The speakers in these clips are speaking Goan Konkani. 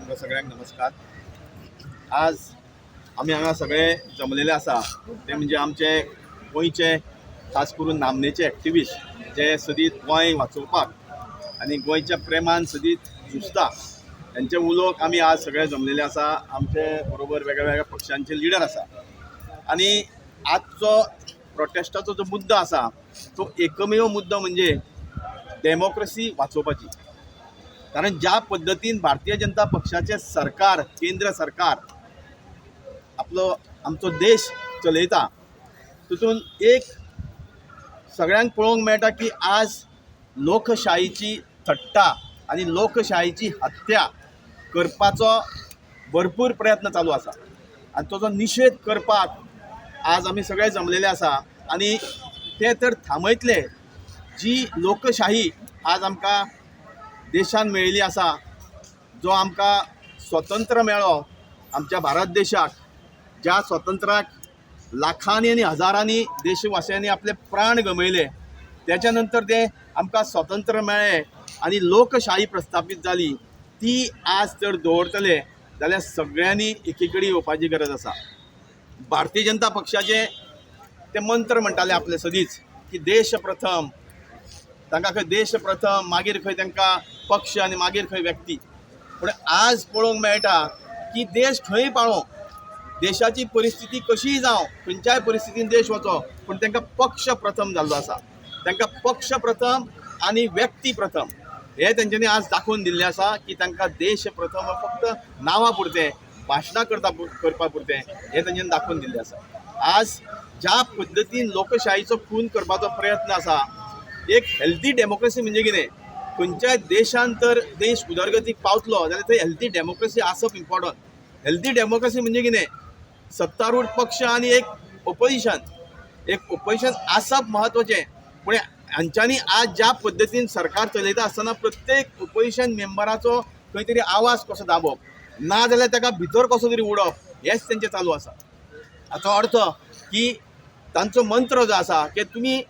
तुमकां सगळ्यांक नमस्कार. आज आमी हांगा सगळे जमलेले आसा ते म्हणजे आमचे गोंयचे खास करून नामनेचे एक्टिविस्ट जे सदींच गोंय वाचोवपाक आनी गोंयच्या प्रेमान सदींच झुजता, तेंचे उलोवंक आमी आज सगळे जमलेले आसा. आमचे बरोबर वेगळ्या वेगळ्या पक्षांचे लिडर आसा आनी आजचो प्रोटेस्टाचो जो मुद्दो आसा तो एकमेव मुद्दो म्हणजे डेमोक्रेसी वाचोवपाची. कारण ज्या पद्दतीन भारतीय जनता पक्षाचें सरकार, केंद्र सरकार आपलो आमचो देश चलयता, तितून एक सगळ्यांक पळोवंक मेळटा की आज लोकशाहीची थट्टा आनी लोकशाहीची हत्या करपाचो भरपूर प्रयत्न चालू आसा आनी ताजो निशेध करपाक आज आमी सगळे जमलेले आसा. आनी ते तर थांबयतले. जी लोकशाही आज आमकां देशान मेळिल्ली आसा, जो आमकां स्वतंत्र मेळ्ळो आमच्या भारत देशाक, ज्या स्वतंत्राक लाखांनी आनी हजारांनी देशवासियांनी आपले प्राण गमयले, त्याच्या नंतर ते आमकां स्वतंत्र मेळ्ळें आनी लोकशाही प्रस्थापीत जाली, ती आज जर दवरतले जाल्यार सगळ्यांनी एकी कडेन येवपाची गरज आसा. भारतीय जनता पक्षाचे ते मंत्र म्हणटाले आपले सदींच की देश प्रथम. तांकां खंय देश प्रथम, मागीर खंय तांकां पक्ष आनी मागीर खंय व्यक्ती. पूण आज पळोवंक मेळटा की देश खंय पाळो, देशाची परिस्थिती कशीय जावं, खंयच्याय परिस्थितीन देश वचो, पूण तांकां पक्ष प्रथम जाल्लो आसा. तांकां पक्ष प्रथम आनी व्यक्ती प्रथम हे तेंच्यांनी आज दाखोवन दिल्लें आसा की तांकां देश प्रथम फक्त नांवा पुरतें, भाशणां करता करपा पुरतें हें तेंच्यांनी दाखोवन दिल्लें आसा. आज ज्या पद्दतीन लोकशाहीचो खून करपाचो प्रयत्न आसा, एक हेल्दी डेमोक्रेसी म्हणजे कितें, खंयच्याय देशान तर देश उदरगतीक पावतलो जाल्यार थंय हेल्दी डेमोक्रेसी आसप इम्पॉर्टंट. हेल्दी डेमोक्रेसी म्हणजे कितें, सत्तारूढ पक्ष आनी एक ओपोजिशन, एक ओपोजिशन आसप म्हत्वाचें. पूण हांच्यांनी आज ज्या पद्दतीन सरकार चलयता आसतना प्रत्येक ओपोजिशन मेंबराचो खंय तरी आवाज कसो दाबप, ना जाल्यार ताका भितर कसो तरी उडोवप, हेंच तेंचें चालू आसा. हाचो अर्थ की तांचो मंत्र जो आसा की तुमी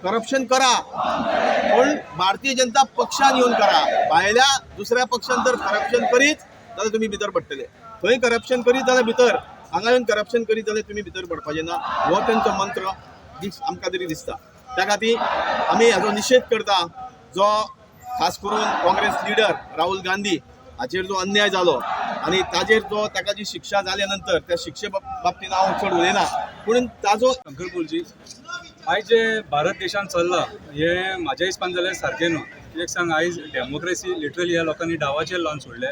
करप्शन करा पूण भारतीय जनता पक्षान येवन करा, भायल्या दुसऱ्या पक्षान जर करप्शन करीत जाल्यार तुमी भितर पडटले. थंय करप्शन करीत जाल्यार भितर, हांगा येवन करप्शन करीत जाल्यार तुमी भितर पडपाचे ना, हो तेंचो मंत्र आमकां तरी दिसता. त्या खातीर आमी हाजो निशेध करता जो खास करून काँग्रेस लिडर राहुल गांधी हाचेर जो अन्याय जालो आनी ताजेर जो ताका जी शिक्षा जाल्या नंतर त्या शिक्षे बाबतीन हांव चड उलयना, पूण ताजो शंकर बोलजी, आयज जे भारत देशांत चल्लां हें म्हाज्या हिसपान जाल्यार सारकें न्हू. कित्याक सांग, आयज डेमोक्रेसी लिटरली ह्या लोकांनी डावाचेर लावन सोडले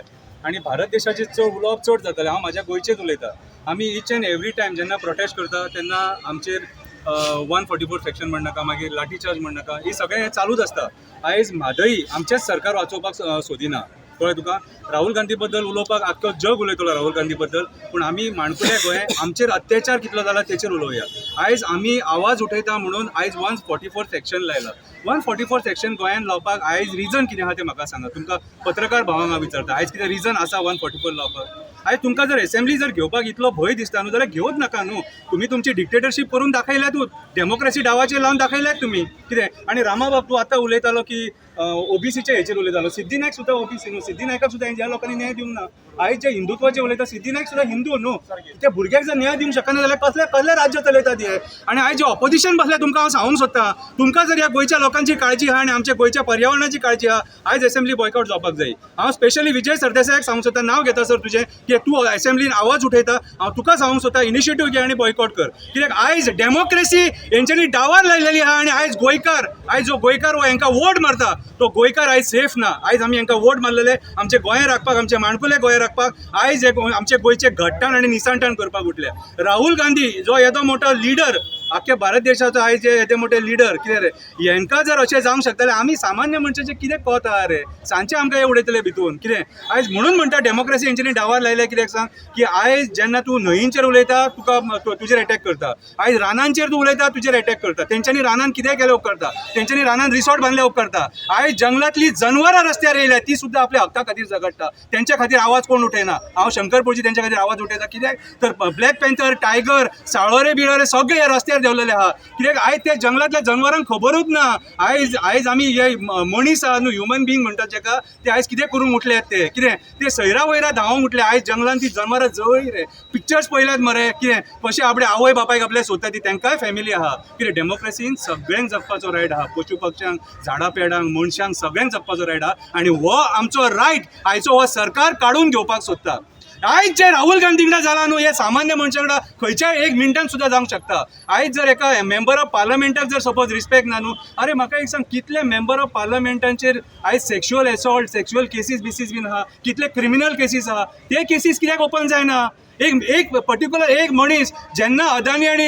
आनी भारत देशाचेर चड उलोवप चड जातालें. हांव म्हाज्या गोंयचेच उलयतां. आमी इच एंड एवरी टायम जेन्ना प्रोटेस्ट करता तेन्ना आमचेर 144 सेक्शन म्हणनाका, मागीर लाठी चार्ज म्हणनाका, ही सगळें हें चालूच आसता. आयज म्हादई आमचेंच सरकार वाचोवपाक सोदिना, कळ्ळें तुका. राहुल गांधी बद्दल उलोवपाक आख्खो जग उलयतलो राहुल गांधी बद्दल, पूण आमी माणकुले गोंय आमचेर अत्याचार कितलो जाला तेचेर उलोवया. आयज आमी आवाज उठयता म्हणून आयज 144 सेक्शन लायला. 144 सेक्शन गोंयान लावपाक आयज रिजन कितें आहा तें म्हाका सांगा. तुमकां पत्रकार भावांक हांव विचारता, आयज कितें रिजन आसा 144 लावपाक? आयज तुमकां जर एसेंब्ली जर घेवपाक इतलो भंय दिसता न्हू जाल्यार घेवच नाका न्हू. तुमी तुमची डिक्टेटरशीप करून दाखयल्यातूच, डेमोक्रेसी डावाचेर लावन दाखयल्यात तुमी कितें. आनी रामा बाब, तूं आतां उलयतालो की ओबीसीच्या हेचेर उलयतालो, सिद्धी नायक सुद्दां ओबीसी न्हू, सिद्धी नायकाक सुद्दां ह्या लोकांनी न्याय दिवंक ना. आयज जे हिंदुत्वाचे उलयता, सिद्धी नायक सुद्दां हिंदू न्हू, त्या भुरग्याक जर न्याय दिवंक शकना जाल्यार कसले कसले राज्य चलयतात हे. आनी आयज जे ऑपोजिशन बसल्या तुमकां हांव सांगूंक सोदता, तुमकां जर ह्या गोंयच्या लोकांची काळजी आहा आनी आमच्या गोंयच्या पर्यावरणाची काळजी आहा, आयज एसेंब्ली बॉयकॉट जावपाक जाय. हांव स्पेशली विजय सरदेसायाक सांगूंक सोदता, नांव घेता सर तुजें, की तूं एसेंब्लीन आवाज उठयता, हांव तुका सांगूंक सोदता इनिशिएटीव घे आनी बॉयकॉट कर. कित्याक आयज डेमोक्रेसी हेंच्यांनी डावार लायलेली आहा आनी आयज गोंयकार, आयज जो गोंयकार हो हेंकां वोट मारता तो गोंयकार आयज सेफ ना. आयज आमी हेंकां वोट मारलेले आमचे गोंय राखपाक, आमचे माणकुले गोंय राखपाक, आयज हे आमचे गोंयचे घट्टाण आनी निसणटाण करपाक उठले. राहुल गांधी जो येदो मोठो लिडर आख्या भारत देशाचो, आयज जे येदे मोठे लिडर कितें रे, हेंकां जर अशें जावंक शकता जाल्यार आमी सामान्य मनशाचें कितें कोत आहा रे, सांजचें आमकां हें उडयतले भितून कितें. आयज म्हणून म्हणटा डेमोक्रेसी हेंच्यांनी डावार लायल्या. कित्याक सांग की आयज जेन्ना तूं न्हंयींचेर उलयता तुका तुजेर एटॅक करता, आयज रानांचेर तूं उलयता तुजेर एटॅक करता. तेंच्यांनी रानान कितें केलें उपकारता, तेंच्यांनी रानान रिसॉर्ट बांदले उपकारता. आयज जंगलातली जनवरां रस्त्यार येयल्या ती सुद्दां आपल्या हक्का खातीर झगडटा. तेंच्या खातीर आवाज कोण उठयना. हांव शंकर पोळजी तेंच्या खातीर आवाज उठयता. कित्याक तर ब्लॅक पॅन्थर, टायगर, साळोरे बिळोरे सगळे हे रस्त्यार देंवलेले आहा. कित्याक आयज त्या जंगलांतल्या जनवरांक खबरूच ना. आयज आयज आमी हे मनीस आहा न्हू, ह्युमन बिंग म्हणटात जेका, ते आयज कितें करूंक उठल्यात ते कितें ते सैरा वयरा धांवोंक उठले. आयज जंगलान ती जनवरां जळ्ळी रे. पिक्चर्स पळयल्यात मरे, कितें कशें आपले आवय बापायक आपल्या सोदता ती, तांकांय फॅमिली आहा. कितें डेमोक्रेसीन सगळ्यांक जगपाचो रायट आहा, पशु पक्षांक, झाडां पेडांक, मनशांक, सगळ्यांक जगपाचो रायट आहा. आनी हो आमचो रायट आयचो हो सरकार काडून घेवपाक सोदता. आयज जे राहुल गांधी कडेन जाला न्हू, हे सामान्य मनशा कडेन खंयच्याय एक मिनटान सुद्दां जावंक शकता. आयज जर एका मेंबर ऑफ पार्लमेंटाक जर सपोज रिस्पेक्ट ना न्हू, अरे म्हाका एक सांग, कितले मेंबर ऑफ पार्लमेंटांचेर आयज सेक्शुअल एसॉल्ट, सेक्शुअल केसीस बिसीस बीन आहा, कितले क्रिमिनल केसीस आहा, ते केसीस कित्याक ओपन जायना? एक एक पर्टिक्युलर एक मनीस जेन्ना अदानी आनी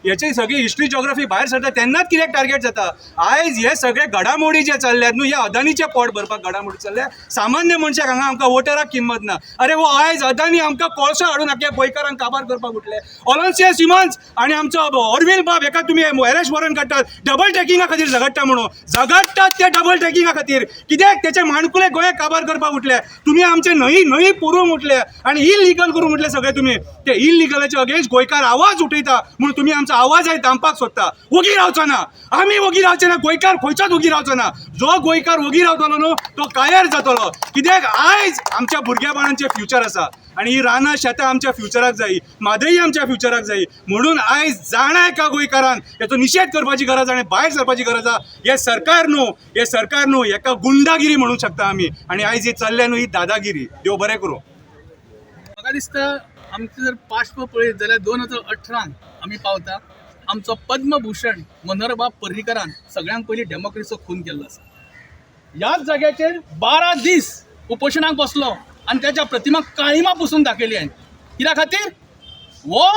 हेची सगळी हिस्ट्री जॉग्राफी भायर सरता तेन्नाच कित्याक टार्गेट जाता? आयज हे सगळे घडामोडी जे चल्ल्यात न्हू, हे अदानीचे पोट भरपाक घडामोडी चल्ल्या. सामान्य मनशाक हांगा आमकां वोटराक किंमत ना. अरे हो आयज अदानी आमकां कोळसो हाडून आख्या गोंयकारांक काबार करपाक उठले. ऑलोन्सिया सिमन्स आनी आमचो ऑरवील बाब हेका तुमी अरेस्ट वॉरंट काडटात, डबल ट्रॅकिंगा खातीर झगडटा म्हणून. झगडटात ते डबल ट्रॅकिंगा खातीर कित्याक? तेचे माणकुले गोंयाक काबार करपाक उठले. तुमी आमचे न्हंय न्हंय पुरोवंक उठले आनी इलिगल करूंक उठले सगळे तुमी. ते इलिगलाचे अगेन्स्ट गोंयकार आवाज उठयता म्हणून तुमी आमचो आवाज आयज दामपाक सोदता. वोगी रावचो ना आमी, वोगी रावचे ना. गोंयकार खंयचोच वोगी रावचो ना. जो गोंयकार वोगी रावतलो न्हू तो कायर जातलो. कित्याक आयज आमच्या भुरग्या बाळांचें फ्युचर आसा आनी ही रानां शेतां आमच्या फ्युचराक जायी, म्हादई आमच्या फ्युचराक जायी. म्हणून आयज जाणा एका गोंयकारान हेचो निशेध करपाची गरज आनी भायर सरपाची गरज आसा. हे सरकार न्हू, हे सरकार न्हू, हेका गुंडागिरी म्हणूंक शकता आमी. आनी आयज ही चल्ल्या न्हू ही दादागिरी. देव बरें करूं. म्हाका दिसता आमचें जर पाश्व पळयत जाल्यार 2018 आमी पावता. आमचो पद्मभूषण मनोहरबाब पर्रीकरान सगळ्यांत पयलीं डेमोक्रेसीचो खून केल्लो आसा. ह्याच जाग्याचेर 12 दीस उपोशणाक बसलो आनी त्याच्या प्रतिमा काळिमा पुसून दाखयली हांवें. कित्या खातीर? हो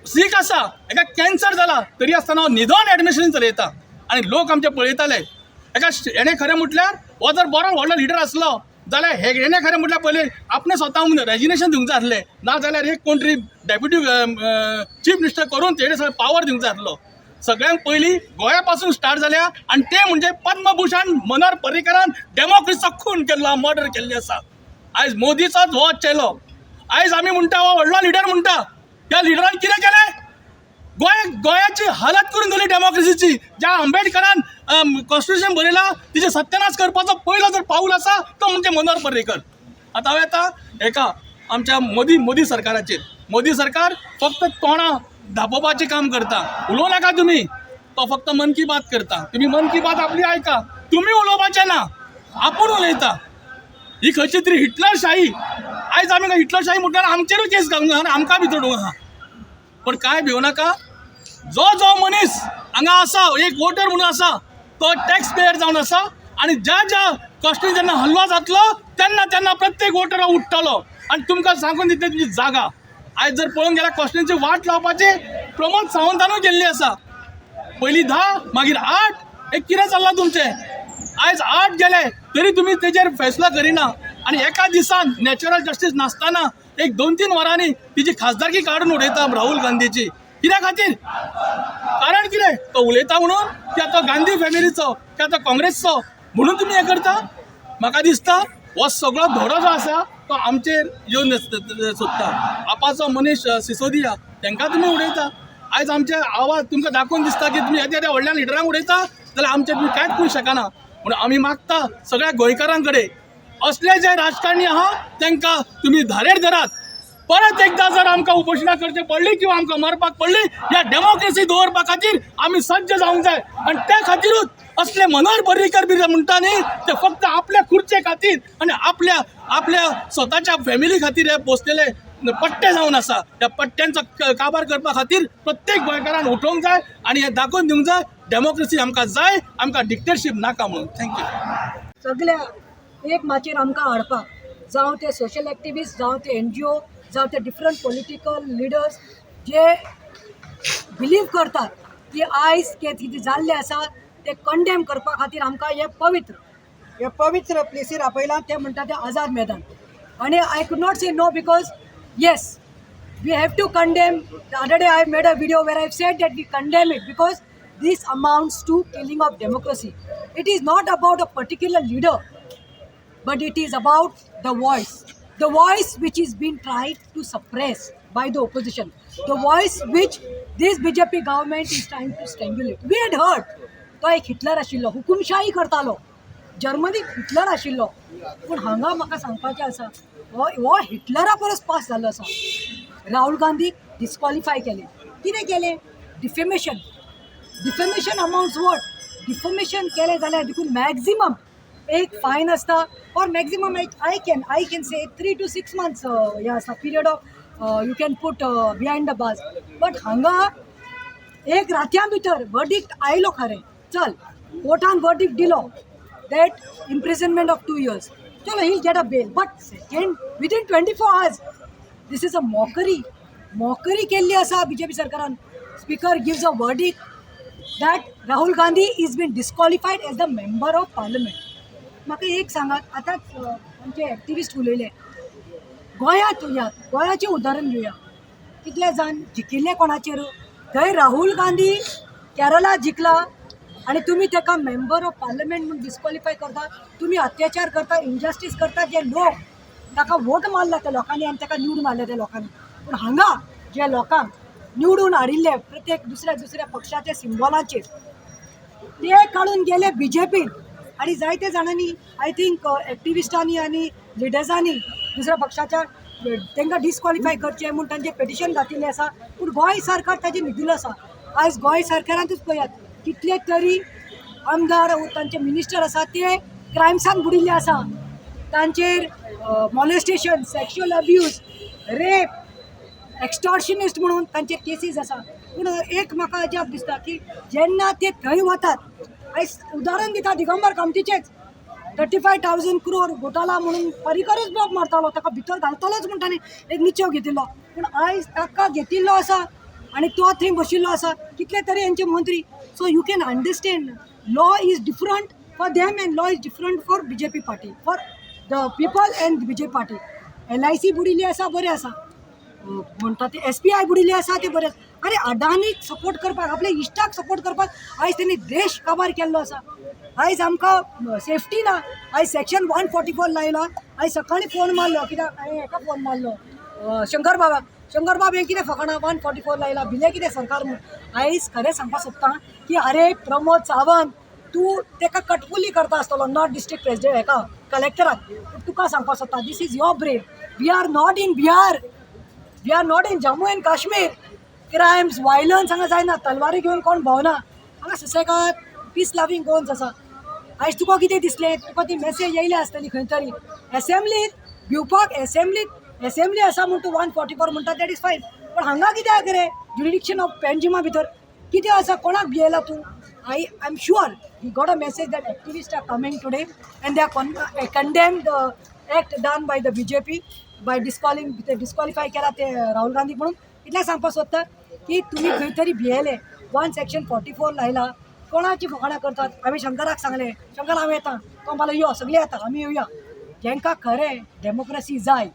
सीक आसा, हेका कॅन्सर जाला तरी आसतना हो न्हिदोन एडमिशन चलयता आनी लोक आमचे पळयताले. हेका हेणें खरें म्हटल्यार हो जर बरो व्हडलो लिडर आसलो जाल्यार हेणें खरें म्हटल्यार पयलीं आपणें स्वता रेजिग्नेशन दिवंक जाय आसलें, ना जाल्यार एक कोण तरी डेप्युटी चीफ मिनिस्टर करून तेणें सगळें पावर दिवंक जाय आसलो. सगळ्यांत पयलीं गोंया पासून स्टार्ट जाल्या आनी ते म्हणजे पद्मभूषण मनोहर पर्रीकरान डेमोक्रेसीचो खून केल्लो, मर्डर केल्ली आसा. आयज मोदीचोच हो चेलो. आयज आमी म्हणटा हो व्हडलो लिडर म्हणटा, त्या लिडरान कितें केलें? गोंयाची हालत करून दवरली डेमोक्रेसीची. ज्या आंबेडकरान कॉन्स्टिट्युशन बरयलां तिचें सत्यानाश करपाचो पयलो जर पावल आसा तो म्हणजे मनोहर पर्रीकर. आतां हांव येता हेका आमच्या मोदी सरकाराचेर. मोदी सरकार फक्त तोंडां धापोवपाचें काम करता. उलोवं नाका तुमी, तो फक्त मन की बात करता. तुमी मन की बात आपली आयका, तुमी उलोवपाचें ना, आपूण उलयता. ही खंयची तरी हिटलरशाही. आयज आमी हिटलरशाही म्हटल्यार आमचेरूय केस घालूंक आहा आनी आमकां भितर उडोवंक आहा. पण कांय भिवू नाका, जो जो मनीस हांगा आसा एक वोटर म्हणून आसा तो टॅक्स पेयर जावन आसा आनी ज्या ज्या कॉन्स्टिट्युशन जेन्ना हल्लो जातलो तेन्ना तेन्ना प्रत्येक वोटर उठ्ठलो आनी तुमकां सांगून दितले तुमची जागा. आयज जर पळोवंक गेल्यार कॉन्स्टिट्युशनची वाट लावपाची प्रमोद सावंतानूय केल्ली आसा. पयलीं 10 मागीर 8, हे कितें चल्लां तुमचें? आयज 8 गेले तरी तुमी तेजेर फैसला करिना आनी एका दिसान नॅचरल जस्टीस नासतना एक 2-3 वरांनी तिची खासदारकी काडून उडयता राहुल गांधीची. कित्या खातीर? कारण कितें? तो उलयता म्हणून की आतां गांधी फॅमिलीचो की आतां काँग्रेसचो म्हणून तुमी हें करता? म्हाका दिसता हो सगळो धडो जो आसा तो आमचेर येवन सोदता. आपाचो मनीश सिसोदिया तांकां तुमी उडयता. आयज आमचे आवाज तुमकां दाखोवन दिसता की तुमी येद्या येद्या व्हडल्या लिडरांक उडयता जाल्यार आमचे तुमी कांयच करूंक शकना. म्हणून आमी मागता सगळ्या गोंयकारां कडेन असले जे राजकारणी आहा तांकां तुमी धारेर धरात. परत एकदां जर आमकां उपोशणां करची पडली किंवा आमकां मरपाक पडली, ह्या डेमोक्रेसी दवरपा खातीर आमी सज्ज जावंक जाय. आनी त्या खातीरूच असले मनोहर पर्रीकर बी म्हणटा न्ही ते फक्त आपल्या खुर्चे खातीर आनी आपल्या आपल्या स्वताच्या फॅमिली खातीर हे बसलेले पट्टे जावन आसा. त्या पट्ट्यांचो काबार करपा खातीर प्रत्येक गोंयकारान उठोवंक जाय आनी हें दाखोवन दिवंक जाय डेमोक्रेसी आमकां जाय, आमकां डिक्टेटरशीप नाका म्हणून. Thank you. सगल्या एक माचयेर आमकां हाडपाक, जावं ते सोशल एक्टिविस्ट, जावं ते एनजीओ, जावं ते डिफरंट पॉलिटिकल लिडर्स जे बिलीव करतात की आयज कितें जाल्लें आसा ते कंडेम करपा खातीर आमकां हें पवित्र प्लेसीर आपयलां. तें म्हणटा तें आझाद मैदान. आनी I could not say no because yes, we have to condemn. The other day I made a video where I said that we condemn it because this amounts to killing of democracy. It is not about a particular leader, but it is about the voice. The voice which is being tried to suppress by the opposition. The voice which this BJP government is trying to strangulate. We had heard तो एक हिटलर आशिल्लो, हुकुमशाही करतालो. जर्मनीक हिटलर आशिल्लो, पूण हांगा म्हाका सांगपाचें आसा, हो हिटलरा परस पास जाल्लो आसा. राहुल गांधीक डिस्क्वॉलिफाय केलें. कितें केलें? Defamation. Defamation amounts what? Defamation केलें जाल्यार देखून मॅक्झिमम एक फायन आसता or maximum I can say 3 to 6 months हें आसता period of you can put behind the bars. But हांगा एक रातया भितर वर्डिक्ट आयलो खरें, चल कोर्टान वर्डिक्ट दिलो that imprisonment of 2 years, चलो, he'll get a bail, but second, within 24 hours, this is a mockery. Mockery केल्ली आसा बीजेपी सरकारान. Speaker gives a verdict that Rahul Gandhi is been disqualified as the member of parliament. म्हाका एक सांगात, आतांच आमचे एक्टिविस्ट उलयले, गोंयांत येयात, गोंयाचें उदाहरण घेवया. कितले जाण जिखिल्ले कोणाचेर? थंय राहुल गांधी केरला जिखला आनी तुमी ताका मेंबर ऑफ पार्लमेंट म्हूण डिस्क्वॉलिफाय करता. तुमी अत्याचार करता, इनजस्टीस करता. जे लोक ताका वोट मारला त्या लोकांनी आनी ताका निवडून हाडले त्या लोकांनी, पूण हांगा जे लोकांक निवडून हाडिल्ले प्रत्येक दुसऱ्या दुसऱ्या पक्षाच्या सिंबॉलाचेर, ते काडून गेले बीजेपीन. आनी जायते जाणांनी, I think एक्टिविस्टांनी आनी लिडर्सांनी दुसऱ्या पक्षाच्या तांकां डिस्क्वॉलिफाय करचें म्हूण तांचें पेटिशन घातिल्लें आसा, पूण गोंय सरकार ताजेर न्हिदिल्लो आसा. आयज गोंय सरकारांतूच पळयात, कितले तरी आमदार, तांचे मिनिस्टर आसा, ते क्रायम्सान बुडिल्ले आसा. तांचेर molestation, sexual abuse, rape, extortionist म्हणून तांचेर केसीस आसा. पूण एक म्हाका अजाप दिसता की जेन्ना ते थंय वतात, आयज उदाहरण दिता दिगंबर कामतीचेच, 35,000 क्रोर घोटाला म्हणून पर्रीकरूच बोब मारतालो, ताका भितर घालतलोच म्हूण ताणें एक निश्चेव घेतिल्लो, पूण आयज ताका घेतिल्लो आसा आनी तो थंय बशिल्लो आसा. कितले तरी हेंचे मंत्री. So you can understand, law is different for them and law is different for BJP party, for the people and BJP party. LIC बुडिल्ली आसा, बरें आसा. म्हणटा ते एसबीआय बुडिल्ली आसा, ते बरें आसा. आरे, अडानीक सपोर्ट करपाक, आपल्या इश्टाक सपोर्ट करपाक आयज तेणी देश काबार केल्लो आसा. आयज आमकां सेफ्टी ना. आयज सेक्शन 144 लायला. आयज सकाळीं फोन मारलो, कित्याक हांवें हेका फोन मारलो, शंकर बाबाक. शंकर बाब, हें कितें फकाणां? 144 लायला, भिलें कितें सरकार म्हूण? आयज खरें सांगपाक सोदता की आरे प्रमोद सावंत, तूं तेका कटपुली करता आसतलो नॉर्थ डिस्ट्रिक्ट प्रेसिडेंट हेका कलेक्टराक, पूण तुका सांगपाक सोदता, this is your brain. We are not in Bihar, we are not in Jammu and Kashmir. Crimes, violence हांगा जायना. तलवारी घेवन कोण भोंवना हांगा. सुसेगाद पीस लवींग गोवन्स आसा. आयज तुका कितें दिसलें? तुका ती मेसेज येयल्या आसतली खंय तरी. एसेंब्लीत भिवपाक, एसेंब्लीत, एसेंब्ली आसा म्हूण तूं 144 म्हणटा, that is fine, पूण हांगा कित्याक रे? ज्युरिडिक्शन ऑफ पेंजिमा भितर कितें आसा? कोणाक भियेला तूं? I am sure he got a message that activist are coming today and they are condemn the act done by the BJP by disqualing disqualify केला ते राहुल गांधी म्हणून. इतलें सांगपाक सोदता की तुमी खंय तरी भियेले. वन सेक्शन 44 लायला, कोणाची फकाणां करतात? हांवें शंकराक सांगलें, शंकर, हांव येता. तो म्हणपालो, यो, सगळे येता, आमी येवया. जांकां खरें डेमोक्रेसी जाय,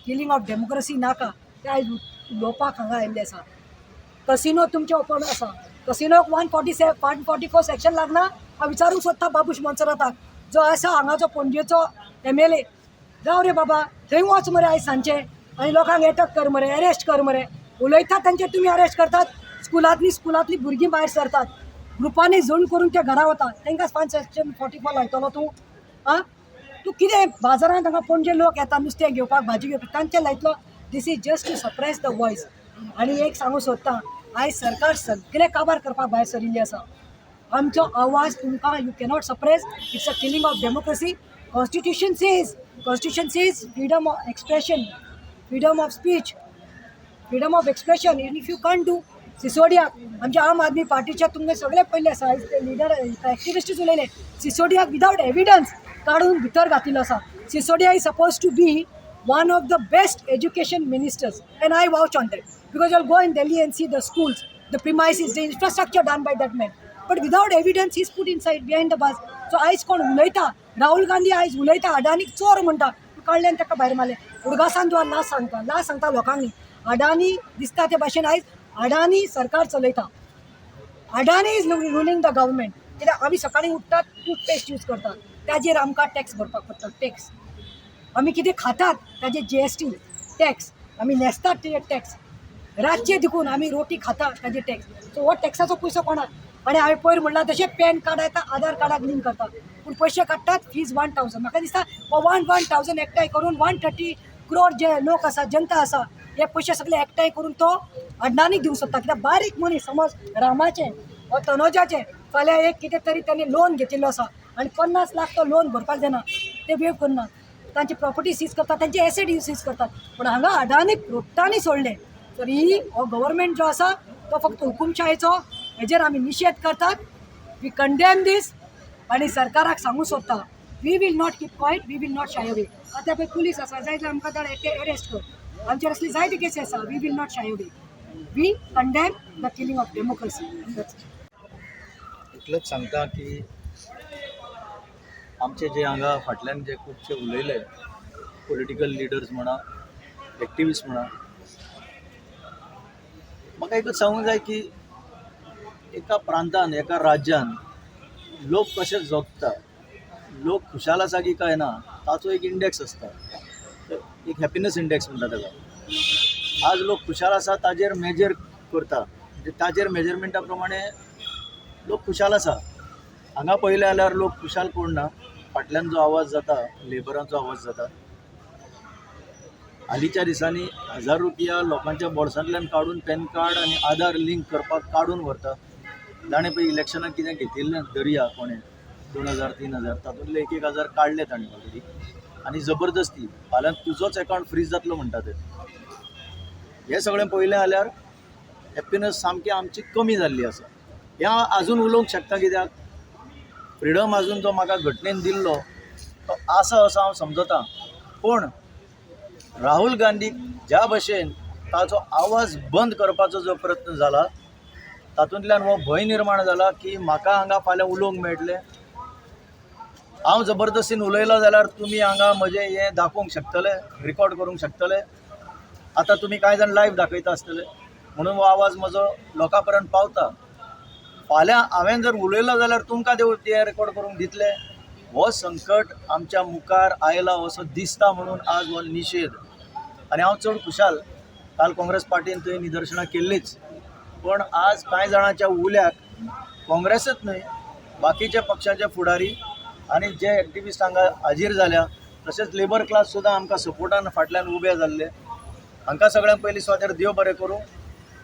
किलिंग ऑफ डेमोक्रेसी नाका, ते आयज उलोवपाक हांगा आयिल्ले आसा. कसिनो तुमचे ओपन आसा. कसिनोक 147, 144 section लागना? हांव विचारूंक सोदता बाबूश मोन्सेराताक, जो आसा हांगाचो पणजेचो एमएलए. जावं रे बाबा, थंय वच मरे आयज सांजचे आनी लोकांक एटक कर मरे, अरेस्ट कर मरे. उलयतात तांचेर तुमी अरेस्ट करतात. स्कुलांतलीं भुरगीं भायर सरतात, ग्रुपांनी झुंड करून ते घरा वतात, तांकां वन सेक्शन 44 लायतलो तूं? आं, तूं कितें बाजारांत हांगा पणजे लोक येता नुस्तें घेवपाक, भाजी घेवपाक, तांचेर लायतलो? This is just to suppress the voice. आनी एक सांगूंक सोदता, आयज सरकार सगळें काबार करपाक भायर सरिल्ली आसा. आमचो आवाज तुमकां you cannot suppress. It's a killing of democracy. Constitution says freedom of expression, freedom of speech, freedom of expression. If you can't do सिसोडियाक, आमच्या आम आदमी पार्टीच्या तुमकां सगळे पयले आसा, आयज ते लिडर एक्टिविस्टूच उलयले, सिसोडियाक विदावट एविडन्स काडून भितर घातिल्लो आसा. Sisodia is suppose to be one of the best education ministers and I vouch on that because you'll go in Delhi and see the schools, the premises, the infrastructure done by that man. But without evidence, he's put inside behind the bars. So आयज कोण उलयता, राहुल गांधी आयज उलयता, अडानीक चोर म्हणटा, काडले आनी ताका भायर मारले. उडगासान तुका लास्ट सांगता, लास्ट सांगता लोकांनी, अडानी दिसता ते भाशेन आयज अडानी सरकार चलयता. Adani is ruling the government. कित्याक आमी सकाळीं उठ्ठात, टूथपेस्ट यूज करतात, ताजेर आमकां टॅक्स भरपाक पडटा, टॅक्स. आमी कितें खातात ताजेर जीएसटी टॅक्स, आमी न्हेसतात तेजेर टॅक्स, रातचे देखून आमी रोटी खाता ताजेर टॅक्स. सो हो टॅक्साचो पयसो कोणाक? आनी हांवें पयर म्हणलां तशें पॅन कार्ड येता, आधार कार्डाक लिंक करता, पूण पयशे काडटात फीज 1000. म्हाका दिसता हो वन वन थावजंड एकठांय करून 130 क्रोर जे लोक आसा, जनता आसा, हे पयशे सगळे एकठांय करून तो अडानीक दिवंक सोदता. कित्याक बारीक मनीस, समज रामाचें वा तनोजाचें फाल्यां एक कितें तरी तांणी लोन घेतिल्लो आसा आनी 50 लाख तो लोन भरपाक जायना, ते वेव करना, तांची प्रॉपर्टी सीज करतात, तांचे एसेट सीज करतात. पूण हांगा अडानीक रोट्टांनी सोडलें तर ही हो गव्हर्मेंट जो आसा तो फक्त हुकुमशायेचो. हेजेर आमी निशेध करतात. We condemn this. आनी सरकाराक सांगूंक सोदता, we will not keep quiet, we will not shy away. आतां पळय पुलीस आसा, जाय जाल्यार आमकां धाड, अरेस्ट कर. आमचेर असली जायते केसी आसा. We will not shy away. We condemn the killing of democracy. इतलेंच सांगता की आमचे जे हांगा फाटल्यान जे खुबशे उलयले, पॉलिटिकल लिडर्स म्हणा, एक्टिविस्ट म्हणा, म्हाका एकूच सांगूंक जाय की एका प्रांतान, एका राज्यान लोक कशे जगता, लोक खुशाल आसा की काय ना, ताचो एक इंडेक्स आसता, एक हॅपिनस इंडेक्स म्हणटा ताका. आज लोक खुशाल आसा ताजेर मेजर करता, म्हणजे ताजेर मेजरमेंटा प्रमाणे लोक खुशाल आसा. हांगा पळयलें जाल्यार लोक खुशाल कोण ना. फाटल्यान जो आवाज जाता, लेबरांचो आवाज जाता. हालींच्या दिसांनी 1000 रुपया लोकांच्या बोल्सांतल्यान काडून पॅन कार्ड आनी आधार लिंक करपाक काडून व्हरता. ताणें पळय इलेक्शनाक कितें घेतिल्लें दर्या कोणें 2000, 3000, तातूंतले एक एक हजार काडले ताणें ऑलरेडी. आनी जबरदस्ती फाल्यां तुजोच एकावंट फ्रीज जातलो म्हणटा ते. हें सगळें पळयलें जाल्यार हॅप्पिनस सामकी आमची कमी जाल्ली आसा. हें हांव आजून उलोवंक शकता कित्याक फ्रिडम आजून जो म्हाका घटनेन दिल्लो तो आसा असो हांव समजता. पूण राहुल गांधीक ज्या भशेन ताचो आवाज बंद करपाचो जो प्रयत्न जाला, तातूंतल्यान हो भंय निर्माण जाला की म्हाका हांगा फाल्यां उलोवंक मेळटलें, हांव जबरदस्तीन उलयलो जाल्यार तुमी हांगा म्हजें हें दाखोवंक शकतले, रिकॉर्ड करूंक शकतले. आतां तुमी कांय जाण लायव्ह दाखयता आसतले, म्हणून हो आवाज म्हजो लोकां पर्यंत पावता. फाल्यां हांवें जर उलयलो जाल्यार तुमकां ते रेकॉर्ड करूंक दितले. हो संकट आमच्या मुखार आयला असो दिसता, म्हणून आज हो निशेध. आनी हांव चड खुशाल, काल काँग्रेस पार्टीन थंय निदर्शनां केल्लीच, पण आज कांय जाणांच्या उल्याक काँग्रेसच न्हय, बाकीच्या पक्षाचे फुडारी आनी जे एक्टिविस्ट हांगा हाजीर जाल्या, तशेंच लेबर क्लास सुद्दां आमकां सपोर्टान फाटल्यान उबे जाल्ले, हांकां सगळ्यांक पयलीं सुवातेर देव बरें करूं.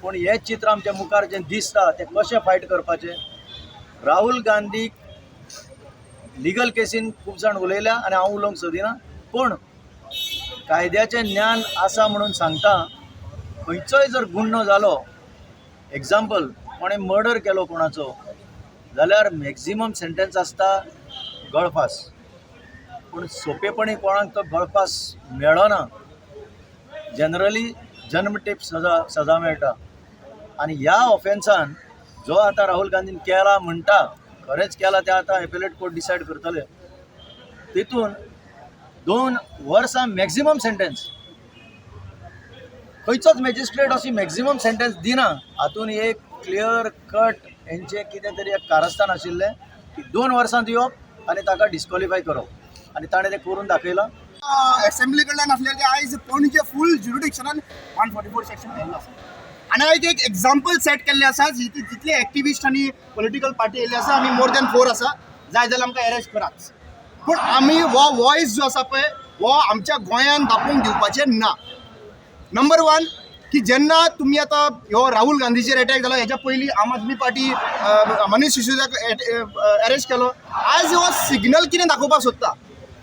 पूण हें चित्र आमच्या मुखार जें दिसता तें कशें फायट करपाचें? राहुल गांधीक लिगल केसीन खूब जाण उलयल्या आनी हांव उलोवंक सोदिना, पूण कायद्याचें ज्ञान आसा म्हणून सांगता, खंयचोय जर गुन्हो जालो, एग्जाम्पल कोणें मर्डर केलो कोणाचो जाल्यार मॅक्झिमम सेंटेन्स आसता गळफास. पूण सोंपेपणी कोणाक तो गळफास मेळना. जनरली जन्मठेप सजा सजा मेळटा. आनी ह्या ऑफेन्सान जो आतां राहुल गांधीन केला म्हणटा, खरेंच केला तें आतां एपेलेट कोर्ट डिसायड करतले, तितून 2 वर्सां मॅक्झिमम सेंटेन्स. खंयचोच मॅजिस्ट्रेट अशी मॅक्झिमम सेंटेन्स दिना. हातून एक क्लियर कट हेंचें कितें तरी एक कारस्थान आशिल्लें की 2 वर्सां दिवप आनी ताका डिस्कॉलिफाय करप, आनी ताणें तें करून दाखयलां. एसेंब्ली कडल्यान आसलें ते आयज पणजे फूल ज्युरिडिक्शनान 144 सेक्शन केल्लो आसा. आनी आयज एक एग्जाम्पल सेट केल्लें आसा. जितले एक्टिविस्ट आनी पॉलिटिकल पार्टी येयल्ले आसा, आमी मोर दॅन फोर आसा, जाय जाल्यार आमकां एरेस्ट करात, पूण आमी हो वॉयस जो आसा पळय, हो आमच्या गोंयान दाखोवंक दिवपाचें ना. नंबर वन की जेन्ना तुमी आतां ह्यो राहुल गांधीचेर एटॅक जाला, हेच्या पयलीं आम आदमी पार्टी मनीष सिसोदियाक अरेस्ट केलो. आयज हो सिग्नल कितें दाखोवपाक सोदता?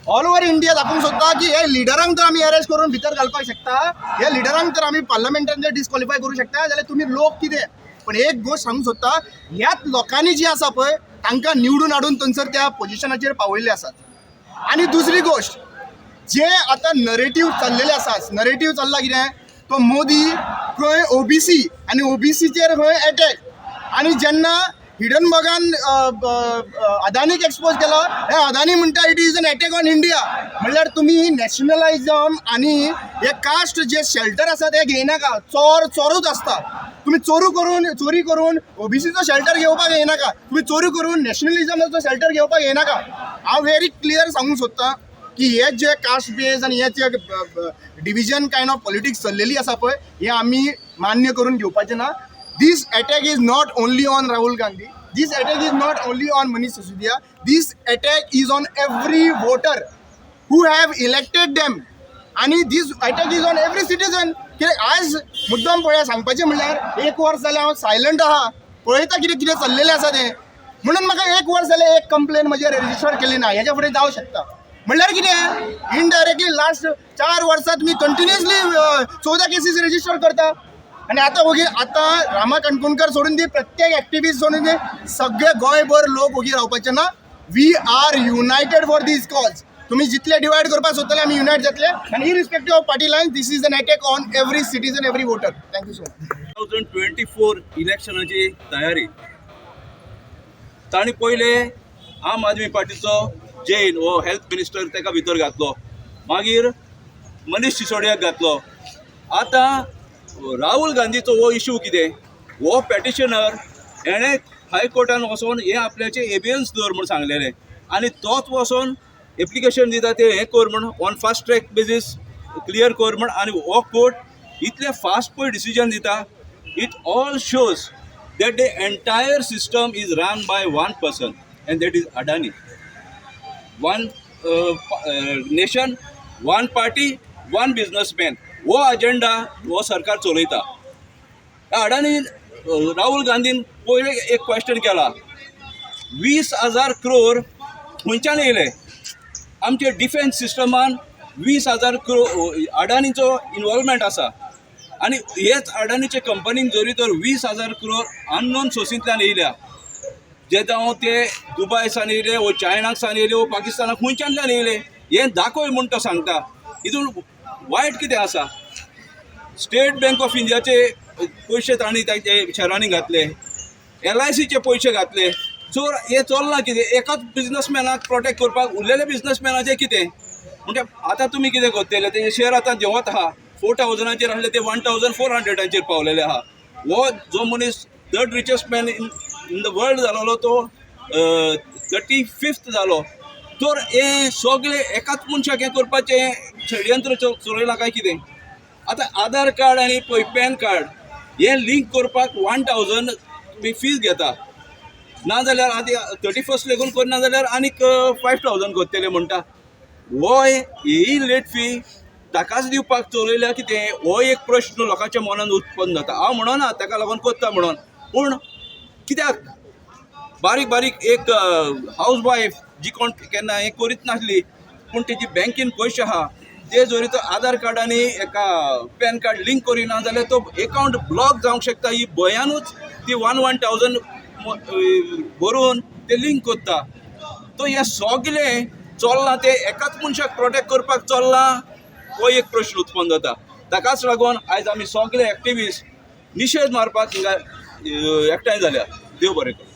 ऑल ओवर इंडिया दाखोवंक सोदता की हे लिडरांक जर आमी अरेस्ट करून भितर घालपाक शकता, हे लिडरांक जर आमी पार्लमेंटान जर डिस्कॉलिफाय करूं शकता जाल्यार तुमी लोक कितें? पण एक गोश्ट सांगूंक सोदता, ह्याच लोकांनी जी आसा पळय तांकां निवडून हाडून थंयसर त्या पोजिशनाचेर पावयल्ले आसात. आनी दुसरी गोश्ट, जे आतां नरेटीव चल्लेले आसा, नरेटीव चल्ला कितें, तो मोदी खंय ओबीसी आनी ओबीसीचेर खंय एटॅक. आनी जेन्ना हिडनबर्गान अदानीक एक्सपोज केलो, हे अदानी म्हणटा it is an attack on India. म्हणल्यार तुमी नॅशनलायजम आनी हे कास्ट जे शेल्टर आसा ते घेयनाका. चोर चोरूच आसता. तुमी चोरू करून, चोरी करून ओबीसीचो शेल्टर घेवपाक येनाका. तुमी चोरी करून नॅशनलिजमाचो शेल्टर घेवपाक येनाका. हांव व्हेरी क्लियर सांगूंक सोदतां की हे जे कास्ट बेज आनी हे जे डिविजन कायंड ऑफ पॉलिटिक्स चल्लेली आसा पळय, हे आमी मान्य करून घेवपाचें ना. This attack is not only on Rahul Gandhi. This attack is not only on Manish Sisodia. This attack is on every voter who have elected them. आनी this attack is on every citizen. कित्याक आयज मुद्दम पळया, सांगपाचें म्हणल्यार एक वर्स जालें हांव सायलंट आहा, पळयता कितें कितें चल्लेलें आसा तें. म्हणून म्हाका एक वर्स जालें एक कंप्लेन म्हजेर रजिस्टर केली ना. हेच्या फुडें जावं शकता. म्हणल्यार कितें, इनडायरेक्टली लास्ट 4 वर्सां तुमी कंटिन्युअसली 14 केसीस रजिस्टर करता आनी आतां वोगी. आतां रामा काणकोणकर सोडून दी, प्रत्येक एक्टिविस्ट सोडून दी, सगळे गोंयभर लोक वोगी रावपाचे ना. We are united for this cause. तुमी जितले डिवायड करपाक सोदतले, आमी युनायट जातले आनी irrespective of party line, this is an attack on every citizen, every voter. Thank you so much. 2024 इलेक्शनाची तयारी. तांणी पयले आम आदमी पार्टीचो जैन हो हेल्थ मिनिस्टर, ताका भितर घातलो. मागीर मनीष सिसोडियाक घातलो. आतां राहुल गांधीचो हो इशू कितें, हो पेटिशनर हेणें हायकोर्टान वचोन हें आपल्याचें एबियन्स दवर म्हूण सांगलेलें आनी तोच वचोन एप्लिकेशन दिता ते हें कर म्हूण, on fast track basis clear कर म्हूण. आनी हो कोर्ट इतलें फास्ट पळय डिसिजन दिता. It all shows that the entire system is run by one person, and that is Adani. One nation, one party, one businessman, हो अजेंडा हो सरकार चलयता. अडानी राहुल गांधीन पयलें एक क्वेश्चन केला, 20,000 क्रोर खंयच्यान येयले? आमचे डिफेन्स सिस्टमान 20,000 क्रोर अडानीचो इनवॉल्वमेंट आसा आनी हेच अडानीचे कंपनीन जरी तर 20,000 क्रोर अननोन सोर्सींतल्यान येयल्या, जे जावं ते दुबाय सान येयले वो चायनाक सान येयले वो पाकिस्तानाक खंयच्यानल्यान येयले, हें दाखय म्हूण तो सांगता. हितून वायट कितें आसा? स्टेट बँक ऑफ इंडियाचे पयशे तांणी तांचे शॅरांनी घातले, एलआयसीचे पयशे घातले. चोर हें चल्लां कितें, एकाच बिजनसमॅनाक प्रोटेक्ट करपाक उरलेले बिजनसमॅनाचें कितें? म्हणजे आतां तुमी कितें करतले? तेजे शेअर आतां देंवत आहा. 4,000आचेर आसले ते 1,400आचेर पावलेले आहा. हो जो मनीस third richest man in the world जालोलो, तो 35th जालो. तर हे सगळे एकाच मनशाक हें करपाचें षडयंत्र चलयलां काय कितें? आतां आधार कार्ड आनी पळय पॅन कार्ड हें लिंक करपाक 1,000 तुमी फीज घेता. नाजाल्यार आतां 31st लेगून करना जाल्यार आनीक 5,000 करतले म्हणटा. हो ही लेट फी ताकाच दिवपाक चलयल्या कितें, हो एक प्रश्न लोकांच्या मनान उत्पन्न जाता. हांव म्हणना ताका लागून करता म्हणून, पूण कित्याक बारीक बारीक एक हावज वायफ जी कोण केन्ना हें करीत नासली, पूण तेजी बँकेन पयशे आहा, ते जरी तर आधार कार्ड आनी एका पॅन कार्ड लिंक करिना जाल्यार तो एकावंट ब्लॉक जावंक शकता, ही भंयानूच ती वन वन थावजंड भरून ते लिंक करता. तो हें सगळें चल्लां तें एकाच मनशाक प्रोटेक्ट करपाक चल्लां, हो एक प्रश्न उत्पन्न जाता. ताकाच लागून आयज आमी सगळे एक्टिविस्ट निशेध मारपाक हिंगा एकठांय जाल्या. देव बरें करूं.